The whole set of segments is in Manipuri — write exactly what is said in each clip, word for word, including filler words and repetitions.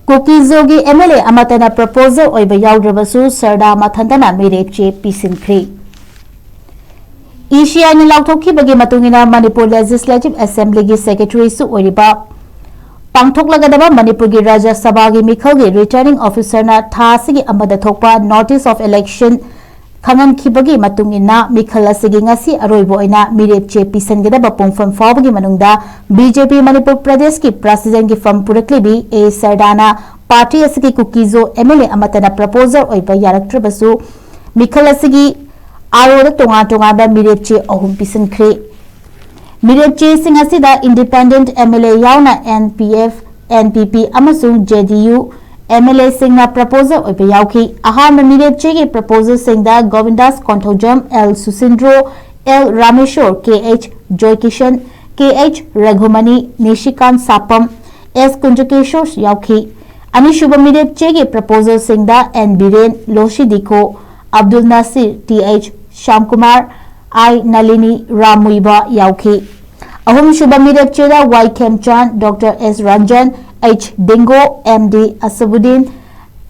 ꯀꯨꯀꯤꯖꯣꯒꯤ ꯑꯦꯝ ꯑꯦꯜ ꯑꯦ ꯑꯃꯠꯇꯅ ꯄ꯭ꯔꯄꯣꯖꯔ ꯑꯣꯏꯕ ꯌꯥꯎꯗ꯭ꯔꯕꯁꯨ ꯁꯔꯗꯥ ꯃꯊꯟꯇꯅ ꯃꯤꯔꯦꯞ ꯆꯦ ꯄꯤꯁꯤꯟꯈ꯭ꯔꯦ꯫ ꯏ ꯁꯤ ꯑꯥꯏꯅ ꯂꯥꯎꯊꯣꯛꯈꯤꯕꯒꯤ ꯃꯇꯨꯡ ꯏꯟꯅ ꯃꯅꯤꯄꯨꯔ ꯂꯦꯖꯤꯁꯂꯦꯇꯤꯚ ꯑꯦꯁꯦꯝꯕ꯭ꯂꯤꯒꯤ ꯁꯦꯀ꯭ꯔꯦꯇꯔꯤꯁꯨ ꯑꯣꯏꯔꯤꯕ ꯄꯥꯡꯊꯣꯛꯂꯒꯗꯕ ꯃꯅꯤꯄꯨꯔꯒꯤ ꯔꯥꯖ꯭ꯌ ꯁꯚꯥꯒꯤ ꯃꯤꯈꯜꯒꯤ ꯔꯤꯇꯔꯅꯤꯡ ꯑꯣꯐꯤꯁꯔꯅ ꯊꯥ ꯑꯁꯤꯒꯤ ꯑꯃꯗ ꯊꯣꯛꯄ ꯅꯣꯇꯤꯁ ꯑꯣꯐ ꯏꯂꯦꯛꯁꯟ ꯈꯪꯍꯟꯈꯤꯕꯒꯤ ꯃꯇꯨꯡ ꯏꯟꯅ ꯃꯤꯈꯜ ꯑꯁꯤꯒꯤ ꯉꯁꯤ ꯑꯔꯣꯏꯕ ꯑꯣꯏꯅ ꯃꯤꯔꯦꯞ ꯆꯦ ꯄꯤꯁꯤꯟꯒꯗꯕ ꯄꯨꯡꯐꯝ ꯐꯥꯎꯕꯒꯤ ꯃꯅꯨꯡꯗ ꯕꯤ ꯖꯦ ꯄꯤ ꯃꯅꯤꯄꯨꯔ ꯄ꯭ꯔꯗꯦꯁꯀꯤ ꯄ꯭ꯔꯁꯤꯗꯦꯟꯒꯤ ꯐꯝ ꯄꯨꯔꯛꯂꯤꯕꯤ ꯑꯦ ꯁꯔꯗꯥꯅ ꯄꯥꯔꯇꯤ ꯑꯁꯤꯒꯤ ꯀꯨꯀꯤꯖꯣ ꯑꯦꯝ ꯑꯦꯜ ꯑꯦ ꯑꯃꯠꯇꯅ ꯄ꯭ꯔꯄꯣꯖꯔ ꯑꯣꯏꯕ ꯌꯥꯔꯛꯇ꯭ꯔꯕꯁꯨ ꯃꯤꯈꯜ ꯑꯁꯤꯒꯤ ꯑꯥꯔ ꯑꯣꯗ ꯇꯣꯉꯥꯟ ꯇꯣꯉꯥꯟꯕ ꯃꯤꯔꯦꯞ ꯆꯦ ꯑꯍꯨꯝ ꯄꯤꯁꯤꯟꯈ꯭ꯔꯦ꯫ ꯃꯤꯔꯦꯞ ꯆꯦꯁꯤꯡ ꯑꯁꯤꯗ ꯏꯟꯗꯤꯄꯦꯟꯗꯦꯟꯠ ꯑꯦꯝ ꯑꯦꯜ ꯑꯦ ꯌꯥꯎꯅ N P F, N P P ꯑꯃꯁꯨꯡ J D U M L ꯑꯦꯁꯤꯡꯅ ꯄ꯭ꯔꯄꯣꯖꯔ ꯑꯣꯏꯕ ꯌꯥꯎꯈꯤ꯫ ꯑꯍꯥꯟꯕ ꯃꯤꯔꯦꯞ ꯆꯦꯒꯤ ꯄ꯭ꯔꯄꯣꯖꯔꯁꯤꯡꯗ Govindas Konthoujam, L Susindro, L Rameshwar, K H Joykishan, K H Raghumani, Nishikant Sapam, S Kunjakesor ꯌꯥꯎꯈꯤ꯫ ꯑꯅꯤꯁꯨꯕ ꯃꯤꯔꯦꯞ ꯆꯦꯒꯤ ꯄ꯭ꯔꯄꯣꯖꯔꯁꯤꯡꯗ N Biren, Losii Dikho, Abdul Nasir, T H Shyamkumar, I Nalini ꯔꯥꯝꯃꯨꯏꯕ ꯌꯥꯎꯈꯤ꯫ ꯑꯍꯨꯝꯁꯨꯕ ꯃꯤꯔꯦꯞ ꯆꯦꯗ Y Khemchand, doctor S Ranjan, H Dingo, M ꯗꯤ ꯑꯁꯕꯨꯗꯤꯟ,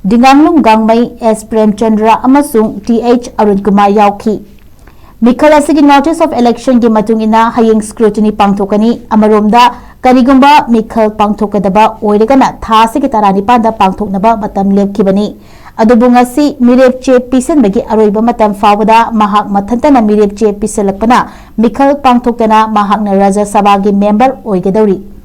ꯗꯤꯡꯒꯥꯡꯂꯨꯡ ꯒꯥꯡꯃꯩ, ꯑꯦꯁ ꯄ꯭ꯔꯦꯝꯆꯟꯗ꯭ꯔ ꯑꯃꯁꯨꯡ ꯇꯤ ꯑꯩꯆ ꯑꯔꯨꯟ ꯀꯨꯃꯥꯔ ꯌꯥꯎꯈꯤ꯫ ꯃꯤꯈꯜ ꯑꯁꯤꯒꯤ ꯅꯣꯇꯤꯁ ꯑꯣꯐ ꯏꯂꯦꯛꯁꯟꯒꯤ ꯃꯇꯨꯡ ꯏꯟꯅ ꯍꯌꯦꯡ ꯁ꯭ꯀ꯭ꯔꯨꯇꯤꯅꯤ ꯄꯥꯡꯊꯣꯛꯀꯅꯤ꯫ ꯑꯃꯔꯣꯝꯗ, ꯀꯔꯤꯒꯨꯝꯕ ꯃꯤꯈꯜ ꯄꯥꯡꯊꯣꯛꯀꯗꯕ ꯑꯣꯏꯔꯒꯅ ꯊꯥ ꯑꯁꯤꯒꯤ ꯇꯔꯥꯅꯤꯄꯥꯟꯗ ꯄꯥꯡꯊꯣꯛꯅꯕ ꯃꯇꯝ ꯂꯦꯞꯈꯤꯕꯅꯤ꯫ ꯑꯗꯨꯕꯨ ꯉꯁꯤ ꯃꯤꯔꯦꯞ ꯆꯦ ꯄꯤꯁꯤꯟꯕꯒꯤ ꯑꯔꯣꯏꯕ ꯃꯇꯝ ꯐꯥꯎꯕꯗ ꯃꯍꯥꯛ ꯃꯊꯟꯇꯅ ꯃꯤꯔꯦꯞ ꯆꯦ ꯄꯤꯁꯤꯜꯂꯛꯄꯅ ꯃꯤꯈꯜ ꯄꯥꯡꯊꯣꯛꯇꯅ ꯃꯍꯥꯛꯅ ꯔꯥꯖ꯭ꯌ ꯁꯚꯥꯒꯤ ꯃꯦꯝꯕꯔ ꯑꯣꯏꯒꯗꯧꯔꯤ꯫